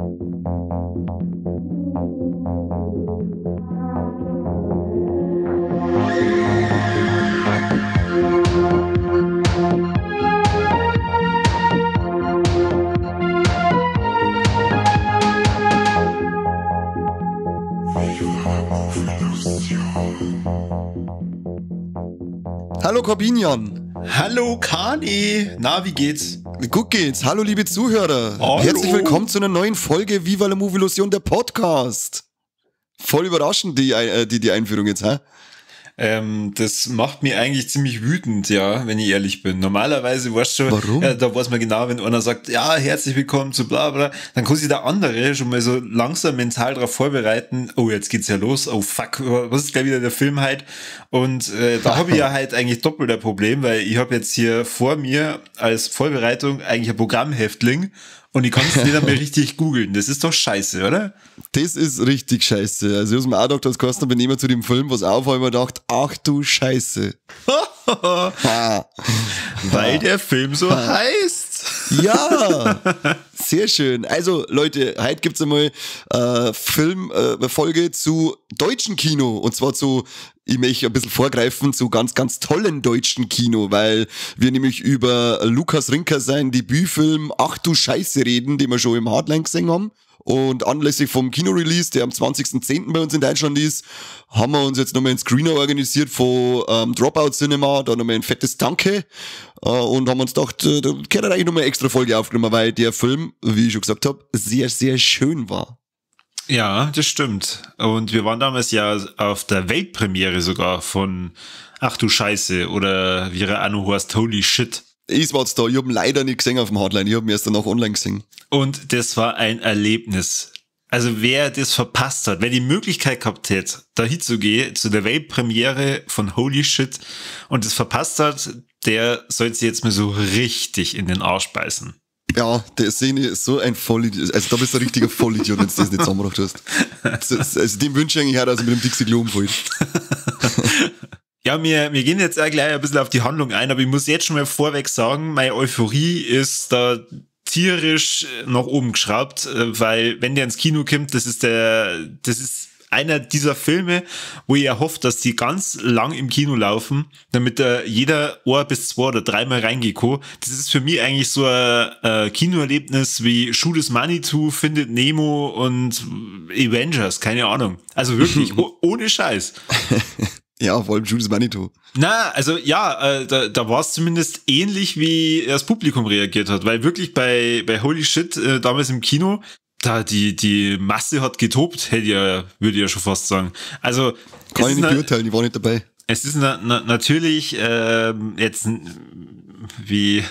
Hallo Corbinian. Hallo Kani. Na, wie geht's? Gut geht's. Hallo liebe Zuhörer. Hallo. Herzlich willkommen zu einer neuen Folge Viva la Movilusion, der Podcast. Voll überraschend die Einführung jetzt, hä? Das macht mich eigentlich ziemlich wütend, ja, wenn ich ehrlich bin. Normalerweise weißt du schon, warum? Ja, da weiß man genau, wenn einer sagt, ja, herzlich willkommen zu bla bla, dann kann sich der andere schon mal so langsam mental darauf vorbereiten, oh, jetzt geht's ja los, oh fuck, was ist gleich wieder der Film halt? Und da habe ich ja halt eigentlich doppelt ein Problem, weil ich habe jetzt hier vor mir als Vorbereitung eigentlich ein Programmhäftling und ich kann es nicht einmal richtig googeln. Das ist doch scheiße, oder? Das ist richtig scheiße. Also ich habe mir auch gedacht, als Carsten Benehmer zu dem Film was auf, habe ich mir gedacht, ach du Scheiße. Weil der Film so heißt. Ja, sehr schön. Also Leute, heute gibt's einmal Filmfolge zu deutschen Kino. Und zwar zu, ich möchte ein bisschen vorgreifen, zu ganz, ganz tollen deutschen Kino, weil wir nämlich über Lukas Rinker seinen Debütfilm Ach du Scheiße reden, den wir schon im Hardline gesehen haben. Und anlässlich vom Kino-Release, der am 20.10. bei uns in Deutschland ist, haben wir uns jetzt nochmal einen Screener organisiert von Dropout Cinema, da nochmal ein fettes Danke. Und haben uns gedacht, da gehört eigentlich nochmal eine extra Folge aufgenommen, weil der Film, wie ich schon gesagt habe, sehr, sehr schön war. Ja, das stimmt. Und wir waren damals ja auf der Weltpremiere sogar von Ach du Scheiße oder wie er auch noch heißt, Holy Shit. Ich war's da, ich hab ihn leider nicht gesehen auf dem Hardline, ich hab ihn erst danach online gesehen. Und das war ein Erlebnis. Also wer das verpasst hat, wer die Möglichkeit gehabt hätte, da hinzugehen zu der Weltpremiere von Holy Shit und das verpasst hat, der sollte sich jetzt mal so richtig in den Arsch beißen. Ja, der Szene ist so ein Vollidiot. Also da bist du ein richtiger Vollidiot, wenn du das nicht zusammengebracht hast. Also dem wünsche ich eigentlich auch, dass er mit dem Dixie-Klo umfällt. Ja, wir gehen jetzt auch gleich ein bisschen auf die Handlung ein, aber ich muss jetzt schon mal vorweg sagen, meine Euphorie ist da tierisch nach oben geschraubt, weil wenn der ins Kino kommt, das ist einer dieser Filme, wo ich erhofft, dass die ganz lang im Kino laufen, damit da jeder ein bis zwei oder dreimal reingehen kann. Das ist für mich eigentlich so ein Kinoerlebnis wie Schuh des Manitou, Findet Nemo und Avengers, keine Ahnung. Also wirklich, ohne Scheiß. Ja, vor allem Schuh des Manitou. Na, also ja, da war es zumindest ähnlich, wie das Publikum reagiert hat, weil wirklich bei Holy Shit damals im Kino, da die Masse hat getobt, würde ich ja schon fast sagen. Also kann ich nicht beurteilen, ich war nicht dabei. Es ist natürlich jetzt wie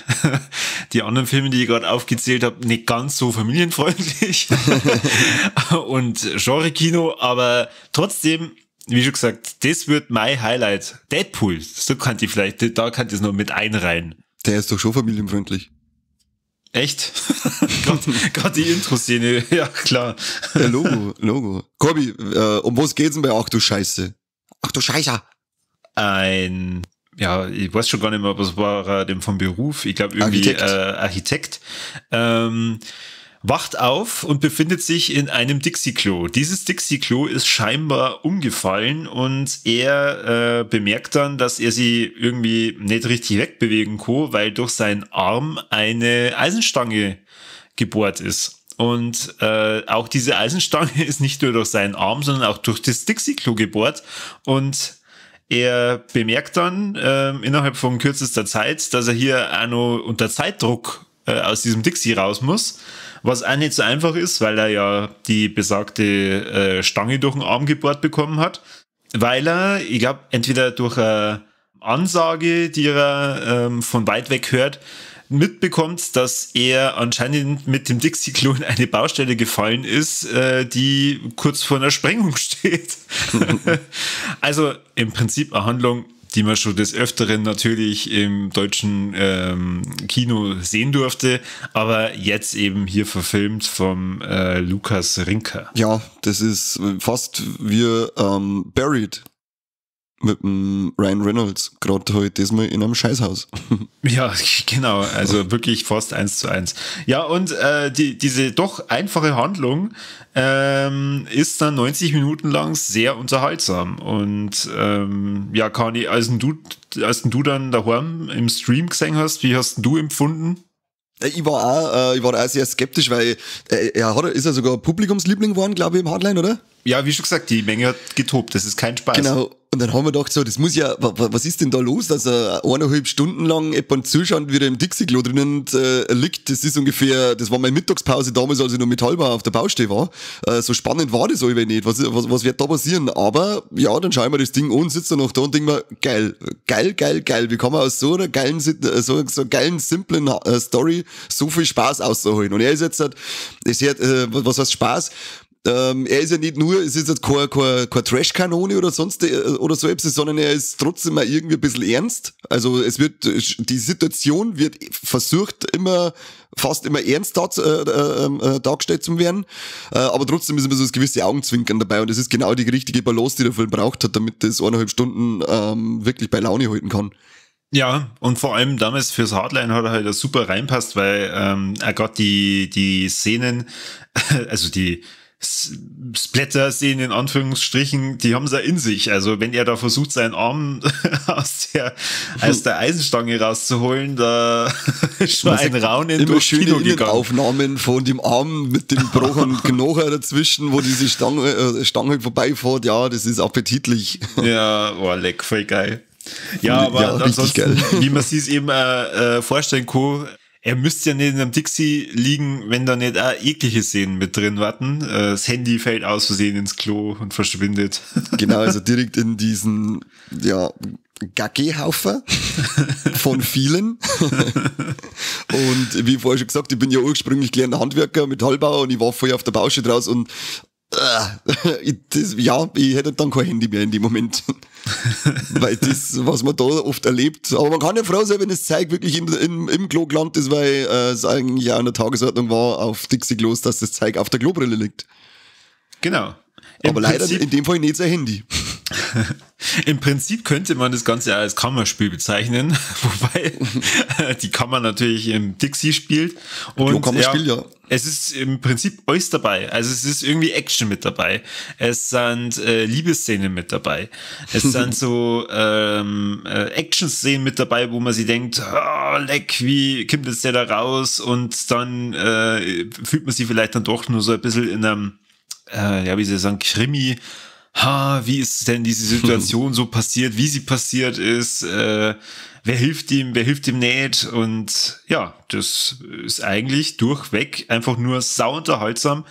die anderen Filme, die ich gerade aufgezählt habe, nicht ganz so familienfreundlich und Genre-Kino, aber trotzdem, wie schon gesagt, das wird mein Highlight. Deadpool, so kann ich vielleicht, da kann ich es noch mit einreihen. Der ist doch schon familienfreundlich. Echt? Gerade die Intro-Szene, ja klar. Ja, Logo. Corby, um was geht's denn bei Ach du Scheiße? Ach du Scheiße! Ja, ich weiß schon gar nicht mehr, was war er denn vom Beruf? Ich glaube irgendwie Architekt. Wacht auf und befindet sich in einem Dixie-Klo. Dieses Dixie-Klo ist scheinbar umgefallen und er bemerkt dann, dass er sie irgendwie nicht richtig wegbewegen kann, weil durch seinen Arm eine Eisenstange gebohrt ist. Und auch diese Eisenstange ist nicht nur durch seinen Arm, sondern auch durch das Dixie-Klo gebohrt. Und er bemerkt dann innerhalb von kürzester Zeit, dass er hier auch noch unter Zeitdruck aus diesem Dixie raus muss, was auch nicht so einfach ist, weil er ja die besagte Stange durch den Arm gebohrt bekommen hat, weil er, ich glaube, entweder durch eine Ansage, die er von weit weg hört, mitbekommt, dass er anscheinend mit dem Dixie-Klo in eine Baustelle gefallen ist, die kurz vor einer Sprengung steht. Also im Prinzip eine Handlung, die man schon des Öfteren natürlich im deutschen Kino sehen durfte, aber jetzt eben hier verfilmt vom Lukas Rinker. Ja, das ist fast wie Buried. Mit dem Ryan Reynolds, gerade halt diesmal in einem Scheißhaus. Ja, genau, also wirklich fast 1:1. Ja, und diese doch einfache Handlung ist dann 90 Minuten lang sehr unterhaltsam. Und ja, Kani, als du dann daheim im Stream gesehen hast, wie hast du empfunden? Ich war auch sehr skeptisch, weil er ist ja sogar Publikumsliebling geworden, glaube ich, im Hardline, oder? Ja, wie schon gesagt, die Menge hat getobt, das ist kein Spaß. Genau, und dann haben wir gedacht, so, das muss ja, was ist denn da los, dass er 1,5 Stunden lang jemand zuschaut, wie er im Dixie-Klo drinnen liegt. Das ist ungefähr, das war meine Mittagspause damals, als ich noch Metallbauer auf der Baustelle war. So spannend war das aber nicht. Was wird da passieren? Aber ja, dann schauen wir das Ding an, sitzt er noch da und denken wir, geil, geil, geil, geil. Wie kann man aus so einer geilen, so geilen, simplen Story so viel Spaß rausholen? Und er ist jetzt, was heißt Spaß? Er ist ja nicht nur, es ist jetzt keine Trash-Kanone oder sonst oder so etwas, sondern er ist trotzdem mal irgendwie ein bisschen ernst. Also es wird, die Situation wird versucht immer, fast immer ernst dargestellt zu werden, aber trotzdem ist immer so das gewisse Augenzwinkern dabei und das ist genau die richtige Balance, die der Film braucht hat, damit das 1,5 Stunden wirklich bei Laune halten kann. Ja, und vor allem damals fürs Hardline hat er halt super reinpasst, weil er gerade die Szenen, also die Splatter-Szenen in Anführungsstrichen, die haben es ja in sich. Also wenn er da versucht, seinen Arm aus der Eisenstange rauszuholen, da ist schon ein Raunen immer durch schöne Kino Aufnahmen von dem Arm mit dem gebrochenen Knochen dazwischen, wo diese Stange vorbeifährt. Ja, das ist appetitlich. Ja, oh, leck, voll geil. Ja, aber ja, ansonsten, wie man sich es eben vorstellen kann, er müsste ja nicht in einem Dixie liegen, wenn da nicht auch eklige Szenen mit drin warten. Das Handy fällt aus Versehen ins Klo und verschwindet. Genau, also direkt in diesen, ja, Gacki-Haufen von vielen. Und wie vorher schon gesagt, ich bin ja ursprünglich gelernter Handwerker, Metallbauer und ich war vorher auf der Baustelle draus und ich hätte dann kein Handy mehr in dem Moment. Weil das, was man da oft erlebt, aber man kann ja froh sein, wenn das Zeug wirklich im Klo gelandet ist, weil es eigentlich auch in der Tagesordnung war, auf Dixie-Klos, dass das Zeug auf der Klobrille liegt. Genau. Aber leider in dem Fall nicht sein Handy. Im Prinzip könnte man das Ganze als Kammerspiel bezeichnen, wobei die Kammer natürlich im Dixie spielt. Und Kammerspiel, ja. Es ist im Prinzip alles dabei. Also es ist irgendwie Action mit dabei. Es sind Liebesszenen mit dabei. Es sind so Action-Szenen mit dabei, wo man sich denkt, oh, leck, wie kommt jetzt der da raus? Und dann fühlt man sich vielleicht dann doch nur so ein bisschen in einem, ja, wie soll ich sagen, Krimi. Ha, wie ist denn diese Situation so passiert, wie sie passiert ist, wer hilft ihm nicht? Und ja, das ist eigentlich durchweg einfach nur sau unterhaltsam.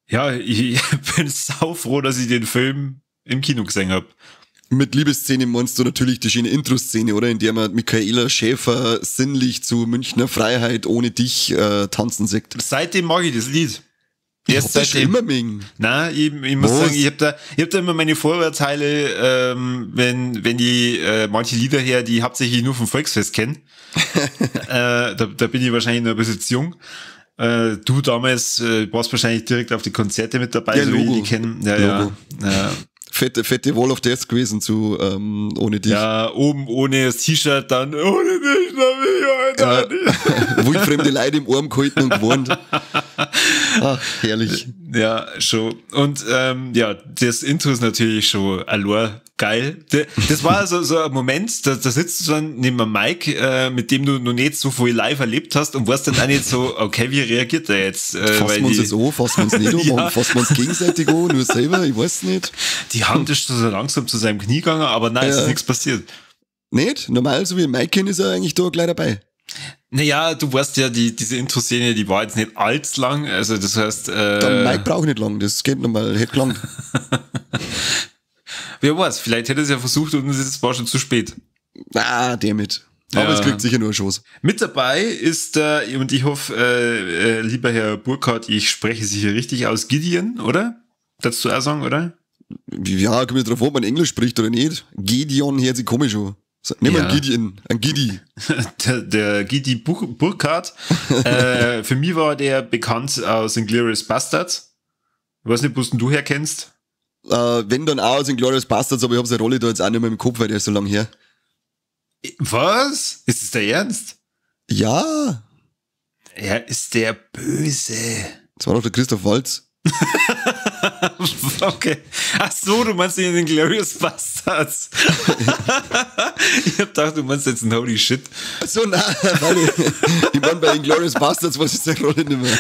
Ja, ich bin sau froh, dass ich den Film im Kino gesehen habe. Mit Liebesszene meinst du natürlich die schöne Intro-Szene, oder? In der man Michaela Schäfer sinnlich zu Münchner Freiheit ohne dich tanzen sieht. Seitdem mag ich das Lied. Erst seitdem. Immer mögen. Nein, ich muss sagen, ich hab da immer meine Vorurteile, wenn die manche Lieder her, die hauptsächlich nur vom Volksfest kennen. Da bin ich wahrscheinlich noch ein bisschen zu jung. Du damals warst wahrscheinlich direkt auf die Konzerte mit dabei, ja, so wie ich die kenne. Ja, ja, ja. Fette Wall of Death gewesen zu ohne dich. Ja, oben ohne das T-Shirt, dann ohne dich, ja, wildfremde Leute im Arm gehalten und gewarnt. Ach, herrlich. Ja, schon. Und ja, das Intro ist natürlich schon allein geil. Das war so ein Moment, da sitzt du dann neben einem Mike, mit dem du noch nicht so viel live erlebt hast und warst dann auch nicht so, okay, wie reagiert der jetzt? Fassen wir uns jetzt an, fassen wir uns nicht an, ja. Fassen wir uns gegenseitig an, nur selber, ich weiß nicht. Die Hand ist so langsam zu seinem Knie gegangen, aber nein, es ist nichts passiert. Nicht? Normal, so wie Mike kenne, ist er eigentlich da gleich dabei. Naja, du weißt ja, diese Intro-Szene, die war jetzt nicht allzu lang, also das heißt... Der Mike braucht nicht lang, das geht nochmal, hätte gelangt. Wer weiß, vielleicht hätte er es ja versucht und es war schon zu spät. Ah, damit. Aber ja. Es kriegt sicher nur eine Chance. Mit dabei ist, und ich hoffe, lieber Herr Burkhardt, ich spreche sicher richtig aus, Gideon, oder? Darfst du auch sagen, oder? Ja, kommt drauf an, ob man Englisch spricht oder nicht. Gideon hört sich komisch an. Nimm ja. Einen Gideon, ein Gidi. Der Gidi Burkhardt. Für mich war der bekannt aus Inglourious Basterds. Ich weiß nicht, wo du herkennst. Wenn dann auch aus Inglourious Basterds, aber ich habe seine Rolle da jetzt auch nicht mehr im Kopf, weil der ist so lange her. Was? Ist das der Ernst? Ja. Er ist der Böse. Das war doch der Christoph Waltz. Okay. Ach so, du meinst den Inglourious Basterds. Ich hab gedacht, du meinst jetzt ein Holy Shit. Ach so, nein, weil ich meine, bei Inglourious Basterds weiß ich seine Rolle nicht mehr.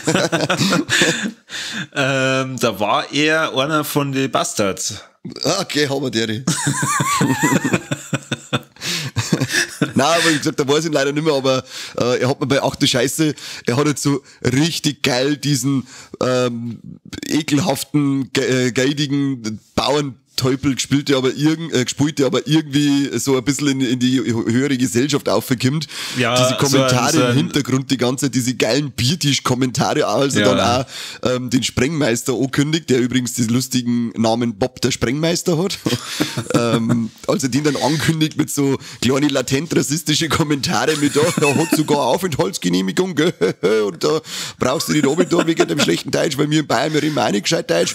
Da war er einer von den Bastards. Okay, haben wir die. Nein, aber wie gesagt, da weiß ich ihn leider nicht mehr, aber er hat mir bei Ach du Scheiße, er hat jetzt so richtig geil diesen ekelhaften, geidigen Bauernteufel gespielt, der aber irgendwie so ein bisschen in die höhere Gesellschaft aufkommt. Ja, diese Kommentare im Hintergrund, die ganze, diese geilen Biertisch-Kommentare, also ja. Dann auch den Sprengmeister ankündigt, der übrigens diesen lustigen Namen Bob der Sprengmeister hat. Also den dann ankündigt mit so kleine latent rassistische Kommentare mit, oh, er hat sogar Aufenthaltsgenehmigung, gell? Und da brauchst du nicht oben da wegen dem schlechten Deutsch, weil wir in Bayern, wir reden auch nicht gescheit Deutsch.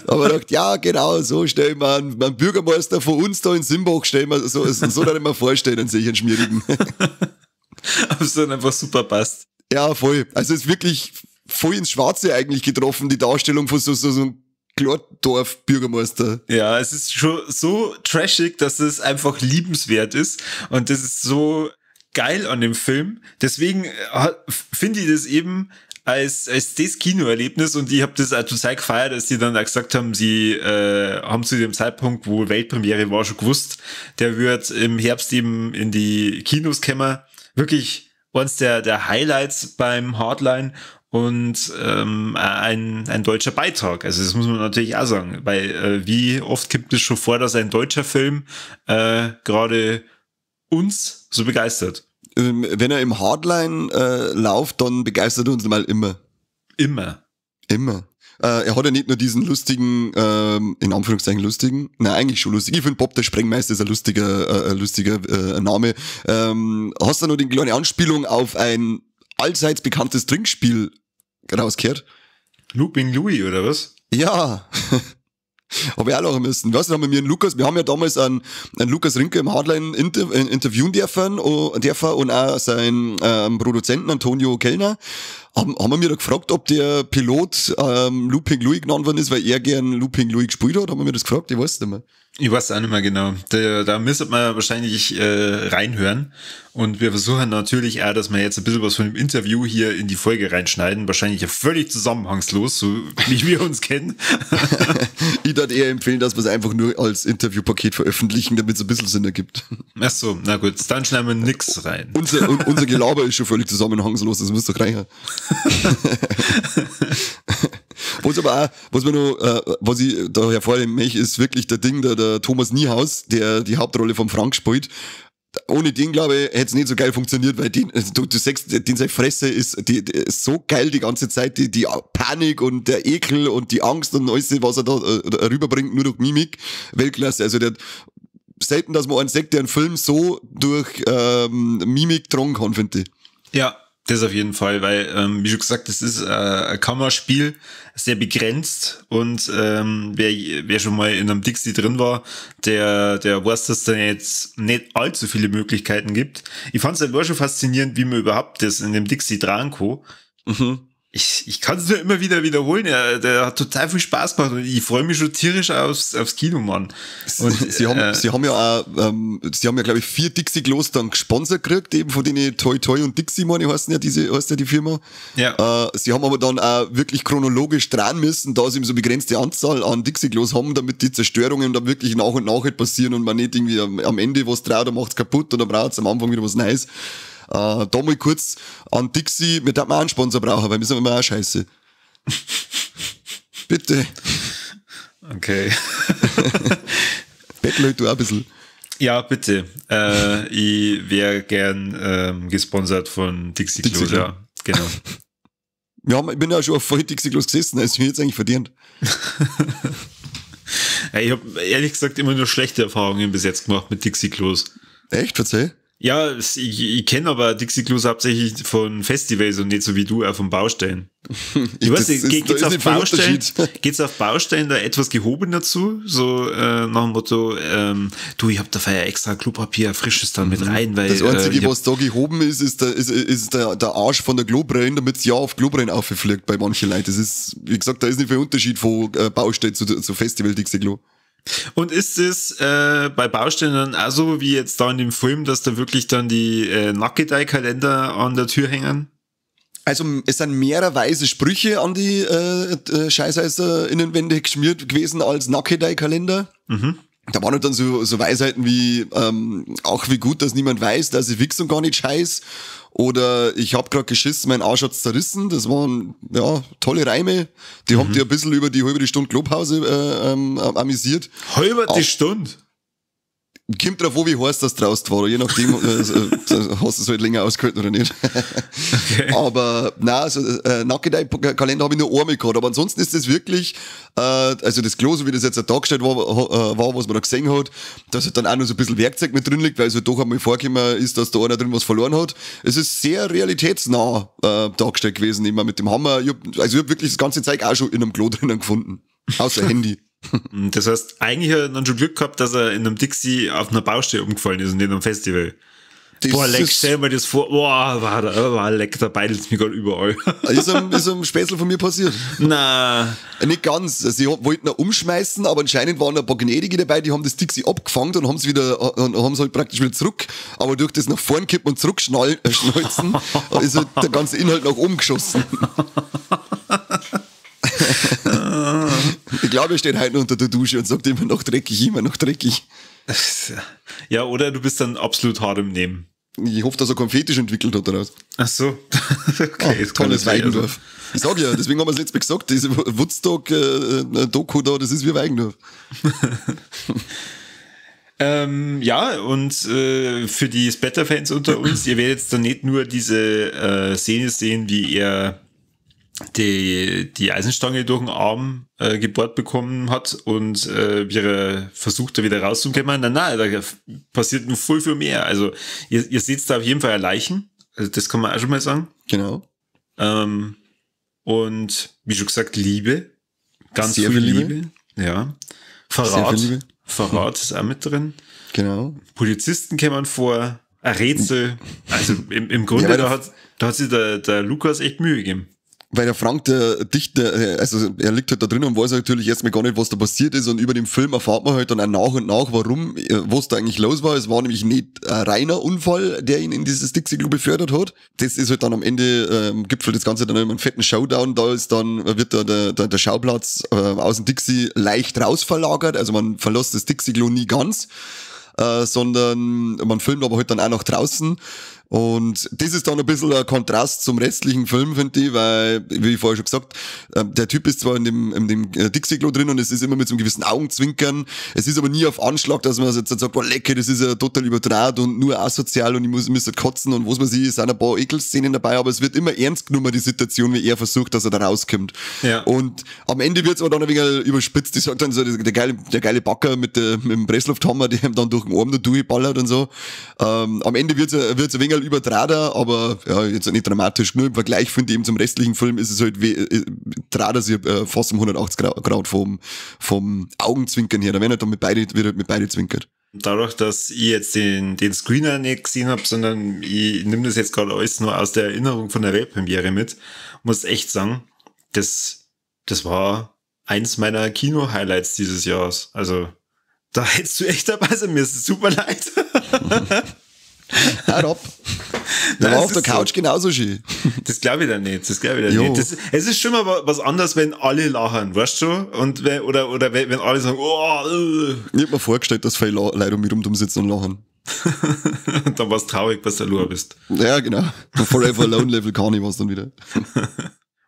Aber ich dachte, ja, genau, so stellen wir einen Bürgermeister von uns da in Simbach, stellen wir so dann immer vorstellen, einen sicheren Schmierigen. Aber es dann einfach super passt. Ja, voll. Also es ist wirklich voll ins Schwarze eigentlich getroffen, die Darstellung von so einem Klordorf-Bürgermeister. Ja, es ist schon so trashig, dass es einfach liebenswert ist und das ist so geil an dem Film. Deswegen finde ich das eben als das Kinoerlebnis und ich habe das auch total gefeiert, dass die dann auch gesagt haben, sie haben zu dem Zeitpunkt, wo Weltpremiere war, schon gewusst, der wird im Herbst eben in die Kinos kommen. Wirklich eins der Highlights beim Hardline und ein deutscher Beitrag. Also das muss man natürlich auch sagen, weil wie oft kommt es schon vor, dass ein deutscher Film gerade uns so begeistert. Wenn er im Hardline läuft, dann begeistert er uns mal immer. Immer. Immer. Er hat ja nicht nur diesen lustigen, in Anführungszeichen lustigen, nein, eigentlich schon lustig. Ich finde, Bob der Sprengmeister ist ein lustiger Name. Hast du noch die kleine Anspielung auf ein allseits bekanntes Trinkspiel rausgehört? Looping Louis, oder was? Ja. Habe ich auch lachen müssen. Weißt du, haben wir einen Lukas, wir haben ja damals einen Lukas Rinke im Hardline interviewen dürfen und auch seinen Produzenten Antonio Kellner. Haben wir mir da gefragt, ob der Pilot Looping Louis genannt worden ist, weil er gern Looping Louis gespielt hat? Haben wir mir das gefragt? Ich weiß es nicht mehr. Ich weiß auch nicht mehr genau. Da müsste man wahrscheinlich reinhören. Und wir versuchen natürlich auch, dass wir jetzt ein bisschen was von dem Interview hier in die Folge reinschneiden. Wahrscheinlich ja völlig zusammenhangslos, so wie wir uns kennen. Ich würde eher empfehlen, dass wir es einfach nur als Interviewpaket veröffentlichen, damit es ein bisschen Sinn ergibt. Ach so, na gut, dann schneiden wir nix rein. Unser Gelaber ist schon völlig zusammenhangslos, das muss doch reichen. Was aber auch, was mir noch, was ich da hervorheben möchte, ist wirklich der Ding, der Thomas Niehaus, der die Hauptrolle vom Frank spielt. Ohne den, glaube ich, hätte es nicht so geil funktioniert, weil den, du siehst, den seine Fresse ist, die ist so geil die ganze Zeit, die Panik und der Ekel und die Angst und alles, was er da rüberbringt, nur durch Mimik. Weltklasse. Also der, selten, dass man einen sagt, der einen Film so durch Mimik tragen kann, finde ich. Ja. Das auf jeden Fall, weil, wie schon gesagt, das ist ein Kammerspiel, sehr begrenzt und wer schon mal in einem Dixie drin war, der weiß, dass da jetzt nicht allzu viele Möglichkeiten gibt. Ich fand es halt auch schon faszinierend, wie man überhaupt das in dem Dixie dran kann. Mhm. Ich kann es nur immer wieder wiederholen. Der hat total viel Spaß gemacht und ich freue mich schon tierisch aufs Kino, Mann. Und sie haben ja auch, sie haben ja, glaube ich, 4 Dixie-Klos dann gesponsert gekriegt, eben von denen Toi Toi und Dixie, meine ich, heißen ja heißt ja die Firma. Ja. Sie haben aber dann auch wirklich chronologisch dran müssen, da sie eben so begrenzte Anzahl an Dixie-Klos haben, damit die Zerstörungen dann wirklich nach und nach halt passieren und man nicht irgendwie am Ende was traut und macht's kaputt und dann braucht's am Anfang wieder was Neues. Da mal kurz an Dixie, wir dürfen auch einen Sponsor brauchen, weil wir sind immer auch scheiße. Bitte. Okay. Bettel halt du auch ein bisschen. Ja, bitte. Ich wäre gern gesponsert von Dixie Klos, ja. Genau. Ja, ich bin ja schon auf voll Dixie Klos gesessen, also ich jetzt eigentlich verdient. Ja, ich habe ehrlich gesagt immer nur schlechte Erfahrungen bis jetzt gemacht mit Dixie Klos. Echt? Verzeih? Ja, ich kenne aber Dixie-Klos hauptsächlich von Festivals und nicht so wie du auch von Baustellen. Ich weiß nicht, geht's auf Baustellen da etwas gehobener zu? So nach dem Motto, du, ich hab da feier extra Klopapier, frisches dann mit rein, weil... Das Einzige, was da gehoben ist, ist der Arsch von der Klobrillen, damit's ja auf Klobrillen auffliegt bei manchen Leuten. Das ist, wie gesagt, da ist nicht viel Unterschied von Baustelle zu Festival Dixie-Klo. Und ist es bei Baustellen dann auch so, wie jetzt da in dem Film, dass da wirklich dann die Nackedei-Kalender an der Tür hängen? Also es sind mehrerweise Sprüche an die Scheißhäuser-Innenwände geschmiert gewesen als Nackedei-Kalender. Mhm. Da waren halt dann so Weisheiten wie, auch wie gut, dass niemand weiß, dass ich wichs und gar nicht scheiß. Oder ich hab grad geschissen, mein Arsch hat's zerrissen. Das waren, ja, tolle Reime. Die haben die ein bisschen über die halbe Stunde Klopause amüsiert. Halbe die Stunde? Kommt drauf an, wie heiß das draußen war. Je nachdem, hast du es halt länger ausgehalten oder nicht. Okay. Aber nein, also, Nackedei-Kalender habe ich nur einmal gehabt. Aber ansonsten ist das wirklich, also das Klo, so wie das jetzt dargestellt war, was man da gesehen hat, dass halt dann auch noch so ein bisschen Werkzeug mit drin liegt, weil es halt doch einmal vorgekommen ist, dass da einer drin was verloren hat. Es ist sehr realitätsnah dargestellt gewesen, immer mit dem Hammer. Ich hab wirklich das ganze Zeug auch schon in einem Klo drinnen gefunden. Außer Handy. Das heißt, eigentlich hat er dann schon Glück gehabt, dass er in einem Dixie auf einer Baustelle umgefallen ist und nicht am Festival. Das Boah, leck, stell mir das vor. Boah, war leck, da beidelt's mich gerade überall. Ist einem Spätzle von mir passiert. Na. Nicht ganz. Sie wollten ihn umschmeißen, aber anscheinend waren ein paar Gnädige dabei, die haben das Dixie abgefangen und haben's wieder, und haben's halt praktisch wieder zurück. Aber durch das nach vorn kippen und zurückschnalzen, ist halt der ganze Inhalt nach oben geschossen. Ich glaube, er steht heute noch unter der Dusche und sagt immer noch dreckig, immer noch dreckig. Ja, oder du bist dann absolut hart im Nehmen. Ich hoffe, dass er keinen Fetisch entwickelt hat daraus. Ach so. Okay, ah, tolles Weigendorf. Ich sag ja, deswegen haben wir es letztes Mal gesagt, diese Woodstock-Doku da, das ist wie Weigendorf. Ja, und für die Splatter-Fans unter uns, ihr werdet jetzt dann nicht nur diese Szene sehen, wie er die Eisenstange durch den Arm gebohrt bekommen hat und wie er versucht, da wieder rauszukommen. Nein, da passiert noch voll viel mehr. Also ihr seht da auf jeden Fall Leichen. Also das kann man auch schon mal sagen. Genau. Und wie schon gesagt, Liebe. Ganz sehr viel Liebe. Liebe. Ja. Verrat. Sehr viel Liebe. Verrat ist auch mit drin. Genau. Polizisten kämen vor. Ein Rätsel. Also im Grunde, ja, da hat sich der Lukas echt Mühe gegeben. Weil der Frank, der Dichter, also er liegt halt da drin und weiß natürlich erstmal gar nicht, was da passiert ist, und über den Film erfahrt man halt dann auch nach und nach, warum, was da eigentlich los war. Es war nämlich nicht ein reiner Unfall, der ihn in dieses Dixie-Klo befördert hat. Das ist halt dann am Ende, gipfelt das Ganze dann immer einen fetten Showdown. Da ist dann, wird da der Schauplatz aus dem Dixie leicht rausverlagert, also man verlässt das Dixie-Klo nie ganz, sondern man filmt aber halt dann auch noch draußen. Und das ist dann ein bisschen ein Kontrast zum restlichen Film, finde ich, weil, wie ich vorher schon gesagt, der Typ ist zwar in dem Dixie-Klo drin und es ist immer mit so einem gewissen Augenzwinkern, es ist aber nie auf Anschlag, dass man jetzt sagt, boah, lecker, das ist ja total überdraht und nur asozial und ich muss halt kotzen und was weiß ich, es sind ein paar Ekelszenen dabei, aber es wird immer ernst genommen, die Situation, wie er versucht, dass er da rauskommt. Ja. Und am Ende wird's aber dann ein wenig überspitzt, ich sag dann so, der geile Backer mit dem Presslufthammer, der ihm dann durch den Arm da durchballert und so. Am Ende wird's ein wenig übertrader, aber ja, jetzt nicht dramatisch. Nur im Vergleich, finde ich, eben zum restlichen Film ist es halt, trat er sich fast um 180 Grad vom Augenzwinkern her. Da werden halt dann mit beide zwinkert. Dadurch, dass ich jetzt den Screener nicht gesehen habe, sondern ich nehme das jetzt gerade alles nur aus der Erinnerung von der Weltpremiere mit, muss echt sagen, das war eins meiner Kino-Highlights dieses Jahres. Also, da hättest du echt dabei sein müssen. Super leid. Hör ab. Der war auf der Couch so genauso schön. Das glaube ich dann nicht. Das glaube ich dann nicht. Es ist schon mal was anderes, wenn alle lachen, weißt du? Und wenn, oder wenn alle sagen, oh. Ich hab mir vorgestellt, dass viele Leute um mich rum sitzen und lachen. Und dann war's traurig, dass du allein bist. Ja, genau. Forever Alone Level Carney war's dann wieder.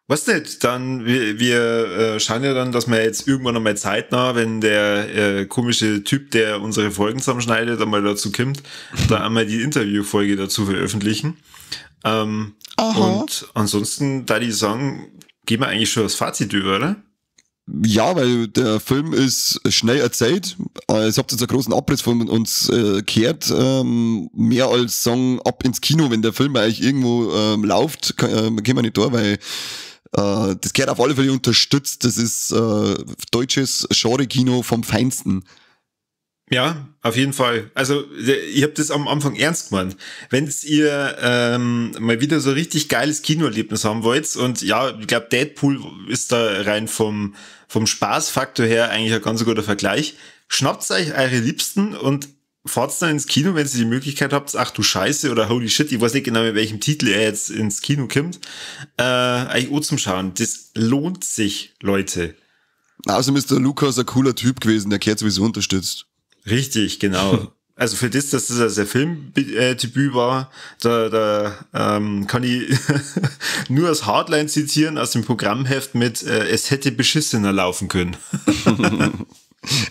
Weiß nicht, dann, wir schauen ja dann, dass wir jetzt irgendwann einmal zeitnah, wenn der komische Typ, der unsere Folgen zusammenschneidet, einmal dazu kommt, da einmal die Interviewfolge dazu veröffentlichen. Und ansonsten, da die sagen, gehen wir eigentlich schon das Fazit über, oder? Ja, weil der Film ist schnell erzählt. Es habt jetzt einen großen Abriss von uns gehört. Mehr als sagen, ab ins Kino, wenn der Film eigentlich irgendwo läuft, können wir nicht da, weil das gehört auf alle Fälle unterstützt. Das ist deutsches Genre-Kino vom Feinsten. Ja, auf jeden Fall. Also ich habe das am Anfang ernst gemeint. Wenn ihr mal wieder so richtig geiles Kinoerlebnis haben wollt, und ja, ich glaube, Deadpool ist da rein vom Spaßfaktor her eigentlich ein ganz guter Vergleich. Schnappt euch eure Liebsten und fahrt dann ins Kino, wenn ihr die Möglichkeit habt. Ach du Scheiße oder Holy Shit, ich weiß nicht genau, mit welchem Titel er jetzt ins Kino kommt. Eigentlich auch zum Schauen. Das lohnt sich, Leute. Außerdem ist der Lukas ein cooler Typ gewesen, der gehört sowieso unterstützt. Richtig, genau. Also für das, dass das also Filmdebüt war, da kann ich nur das Hardline zitieren aus dem Programmheft mit es hätte beschissener laufen können.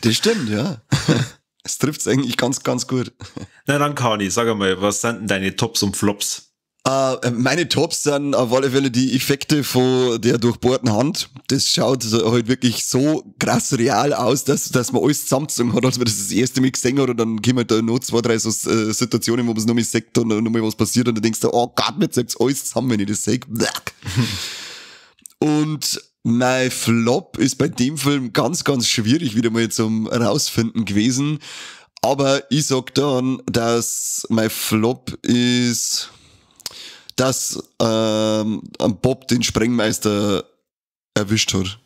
Das stimmt, ja. Es trifft's eigentlich ganz, ganz gut. Na dann, Kani, sag einmal, was sind denn deine Tops und Flops? Meine Tops sind auf alle Fälle die Effekte von der durchbohrten Hand. Das schaut halt wirklich so krass real aus, dass man alles zusammengezogen hat, als man das erste Mal gesehen hat, und dann kommen da noch 2, 3 so Situationen, wo man es nochmal sieht und nochmal was passiert und dann denkst du, oh Gott, mir zeigt's alles zusammen, wenn ich das sehe. Und mein Flop ist bei dem Film ganz, ganz schwierig wieder mal zum Rausfinden gewesen. Aber ich sag dann, dass mein Flop ist, dass Bob den Sprengmeister erwischt hat.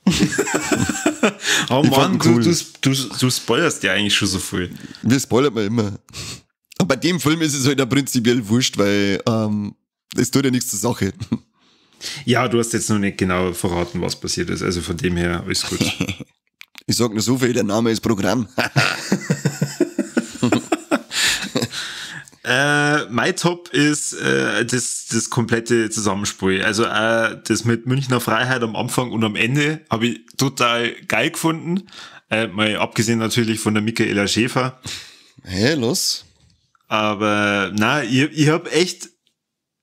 Oh Mann, cool. du spoilerst ja eigentlich schon so viel. Wir spoilern mal immer. Aber bei dem Film ist es halt auch prinzipiell wurscht, weil es tut ja nichts zur Sache. Ja, du hast jetzt noch nicht genau verraten, was passiert ist. Also von dem her, alles gut. Ich sag nur so viel, der Name ist Programm. Mein Top ist das komplette Zusammenspiel. Also das mit Münchner Freiheit am Anfang und am Ende habe ich total geil gefunden. Mal abgesehen natürlich von der Michaela Schäfer. Hä, los? Aber na, ich habe echt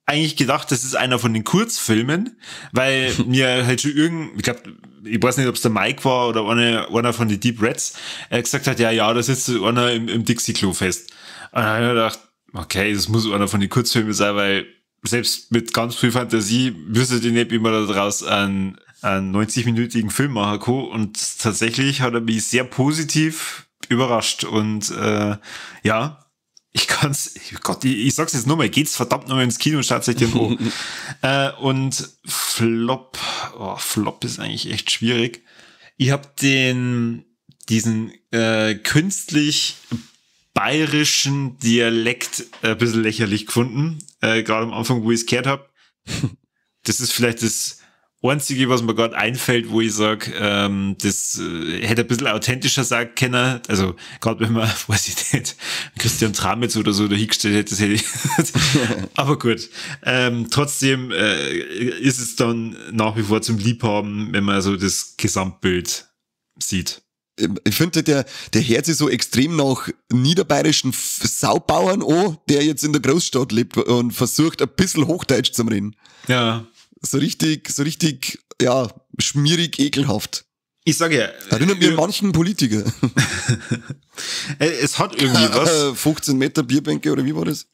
eigentlich gedacht, das ist einer von den Kurzfilmen, weil mir halt schon ich glaube, ich weiß nicht, ob es der Mike war oder einer von den Deep Reds, gesagt hat, ja, da sitzt einer im Dixie-Klo fest. Und dann habe ich mir gedacht, okay, das muss einer von den Kurzfilmen sein, weil selbst mit ganz viel Fantasie wüsste ich nicht, wie man da draus einen 90-minütigen Film machen kann. Und tatsächlich hat er mich sehr positiv überrascht. Und ja, ich kann's, Gott, ich sag's jetzt nochmal, geht's verdammt nochmal ins Kino und schaut sich den an. Und Flop, Flop ist eigentlich echt schwierig. Ich habe diesen künstlich bayerischen Dialekt ein bisschen lächerlich gefunden, gerade am Anfang, wo ich es gehört habe. Das ist vielleicht das Einzige, was mir gerade einfällt, wo ich sage, das hätte ein bisschen authentischer sagen können. Also gerade wenn man, weiß ich nicht, Christian Tramitz oder so dahingestellt hätte, das hätte ich. Aber gut. Trotzdem ist es dann nach wie vor zum Liebhaben, wenn man so das Gesamtbild sieht. Ich finde, der hört sich so extrem nach niederbayerischen Saubauern an, der jetzt in der Großstadt lebt und versucht, ein bisschen Hochdeutsch zu reden. Ja. So richtig, ja, schmierig, ekelhaft. Ich sage ja. Erinnert mich an manchen Politiker. Es hat irgendwie was. 15 Meter Bierbänke oder wie war das?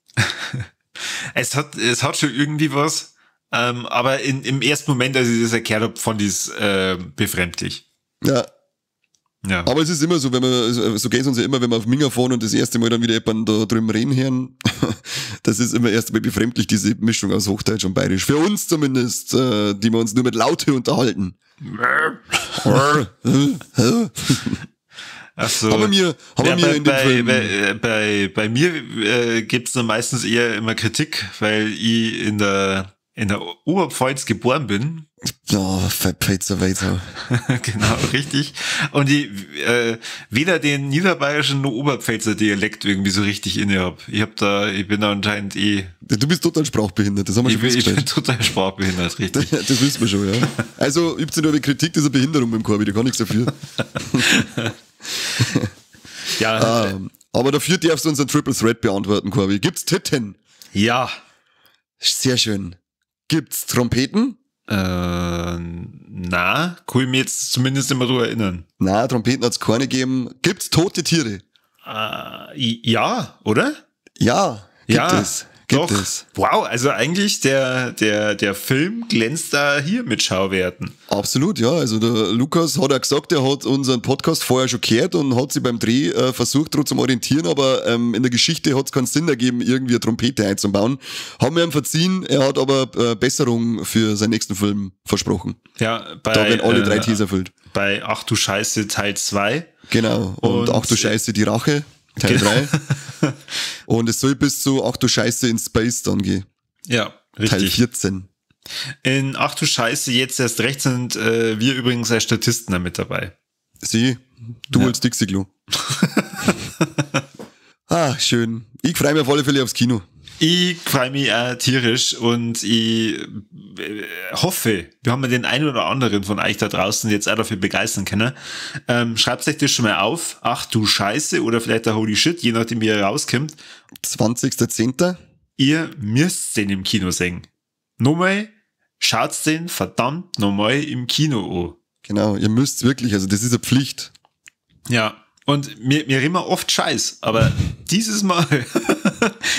Es hat schon irgendwie was. Aber im ersten Moment, als ich das erklärt habe, fand ich es befremdlich. Ja. Ja. Aber es ist immer so, wenn man, so geht es uns ja immer, wenn wir auf Minga fahren und das erste Mal dann wieder jemanden da drüben reden hören, das ist immer erst einmal befremdlich, diese Mischung aus Hochdeutsch und Bayerisch. Für uns zumindest, die wir uns nur mit Laute unterhalten. Ach so. Haben wir ja, mir in dem Film. Bei mir gibt's dann meistens eher immer Kritik, weil ich in der Oberpfalz geboren bin. Oh, Pfälzer, Pfälzer. Genau, richtig. Und ich weder den niederbayerischen noch Oberpfälzer Dialekt irgendwie so richtig inne hab. Ich bin da anscheinend eh. Du bist total sprachbehindert, das haben wir schon festgestellt. Ich bin total sprachbehindert, richtig. Das wissen wir schon, ja. Also, ich hab's nur die Kritik dieser Behinderung beim Corby, da kann nichts dafür. Ja. Aber dafür darfst du unseren Triple Threat beantworten, Corby. Gibt's Titten? Ja. Sehr schön. Gibt's Trompeten? Nein. Na, kann ich mich jetzt zumindest nicht mehr drüber erinnern. Na, Trompeten hat's keine gegeben. Gibt's tote Tiere? Ja, oder? Ja, gibt es. Gibt doch. Es. Wow, also eigentlich der Film glänzt da hier mit Schauwerten. Absolut, ja. Also der Lukas hat auch gesagt, er hat unseren Podcast vorher schon gehört und hat sich beim Dreh versucht, daran zu orientieren, aber in der Geschichte hat's keinen Sinn ergeben, irgendwie eine Trompete einzubauen. Haben wir ihm verziehen, er hat aber Besserung für seinen nächsten Film versprochen. Ja, da werden alle drei Ts erfüllt. Bei Ach du Scheiße Teil 2. Genau, und Ach du Scheiße, die Rache. Teil 3. Und es soll bis zu Ach du Scheiße in Space dann gehen. Ja, richtig. Teil 14. In Ach du Scheiße, jetzt erst recht sind wir übrigens als Statisten da mit dabei. Sie, du als Dixie-Klo. Ah, schön. Ich freue mich auf alle Fälle aufs Kino. Ich freue mich auch tierisch und ich hoffe, wir haben den einen oder anderen von euch da draußen jetzt auch dafür begeistern können. Schreibt euch das schon mal auf. Ach du Scheiße oder vielleicht der Holy Shit, je nachdem wie ihr rauskommt. 20.10. Ihr müsst den im Kino sehen. Nochmal, schaut den verdammt nochmal im Kino an. Genau, ihr müsst wirklich, also das ist eine Pflicht. Ja. Und mir immer oft Scheiß, aber dieses Mal,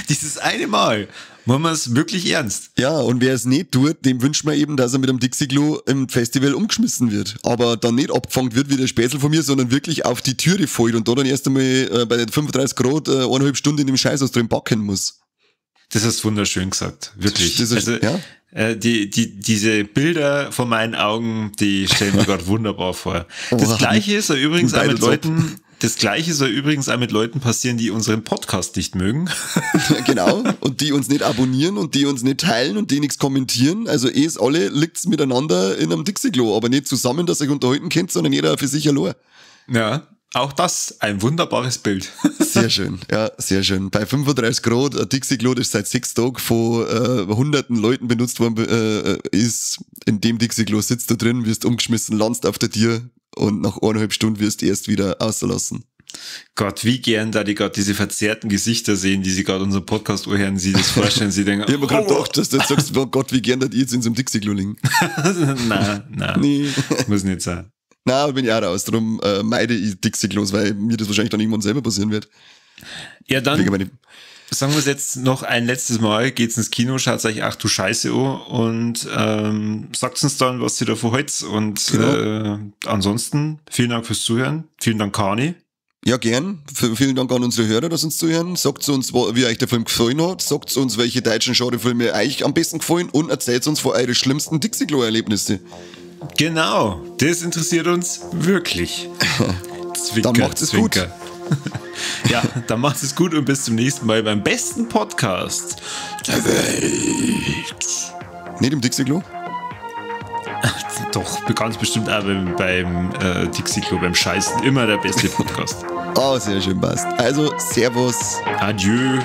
dieses eine Mal, machen wir es wirklich ernst. Ja, und wer es nicht tut, dem wünscht man eben, dass er mit einem Dixie-Klo im Festival umgeschmissen wird. Aber dann nicht abgefangen wird wie der Späßel von mir, sondern wirklich auf die Türe fällt und da dann erst einmal bei den 35 Grad 1,5 Stunden in dem Scheißhaus drin backen muss. Das hast wunderschön gesagt, wirklich. Das ist, also, ja? Diese Bilder vor meinen Augen, die stellen mir gerade wunderbar vor. Das Gleiche soll übrigens auch mit Leuten, das Gleiche soll übrigens auch mit Leuten passieren, die unseren Podcast nicht mögen. Genau. Und die uns nicht abonnieren und die uns nicht teilen und die nichts kommentieren. Also es alle liegt's miteinander in einem Dixie-Klo, aber nicht zusammen, dass ihr euch unterhalten könnt, sondern jeder für sich allein. Ja. Auch das ein wunderbares Bild. Sehr schön, ja, sehr schön. Bei 35 Grad, ein Dixie-Klo, das seit 6 Tagen von hunderten Leuten benutzt worden ist, in dem Dixie-Klo sitzt du drin, wirst umgeschmissen, landest auf der Tür und nach 1,5 Stunden wirst du erst wieder ausgelassen. Gott, wie gern da die gerade diese verzerrten Gesichter sehen, die sie gerade unseren Podcast anhören, sie das vorstellen, sie denken, ich hab mir gerade gedacht, dass du jetzt sagst, oh Gott, wie gern da die jetzt in so einem Dixie-Klo liegen. Nein, nee. Muss nicht sein. Na, bin ich auch raus. Darum meide ich Dixie-Klos, weil mir das wahrscheinlich dann irgendwann selber passieren wird. Ja, dann sagen wir es jetzt noch ein letztes Mal. Geht's ins Kino, schaut euch Ach du Scheiße an und sagt uns dann, was ihr davon haltet. Und genau. Ansonsten vielen Dank fürs Zuhören. Vielen Dank, Kani. Ja, gern. Vielen Dank an unsere Hörer, dass uns zuhören. Sagt uns, wie euch der Film gefallen hat. Sagt uns, welche deutschen Genrefilme euch am besten gefallen und erzählt uns von euren schlimmsten Dixie-Klo-Erlebnisse. Genau, das interessiert uns wirklich. Zwinker, dann macht es gut. Ja, dann macht es gut und bis zum nächsten Mal beim besten Podcast der Welt. Nicht im Dixie-Klo? Doch, ganz bestimmt auch beim Dixie-Klo, beim Scheißen. Immer der beste Podcast. Oh, sehr schön, passt. Also, Servus. Adieu.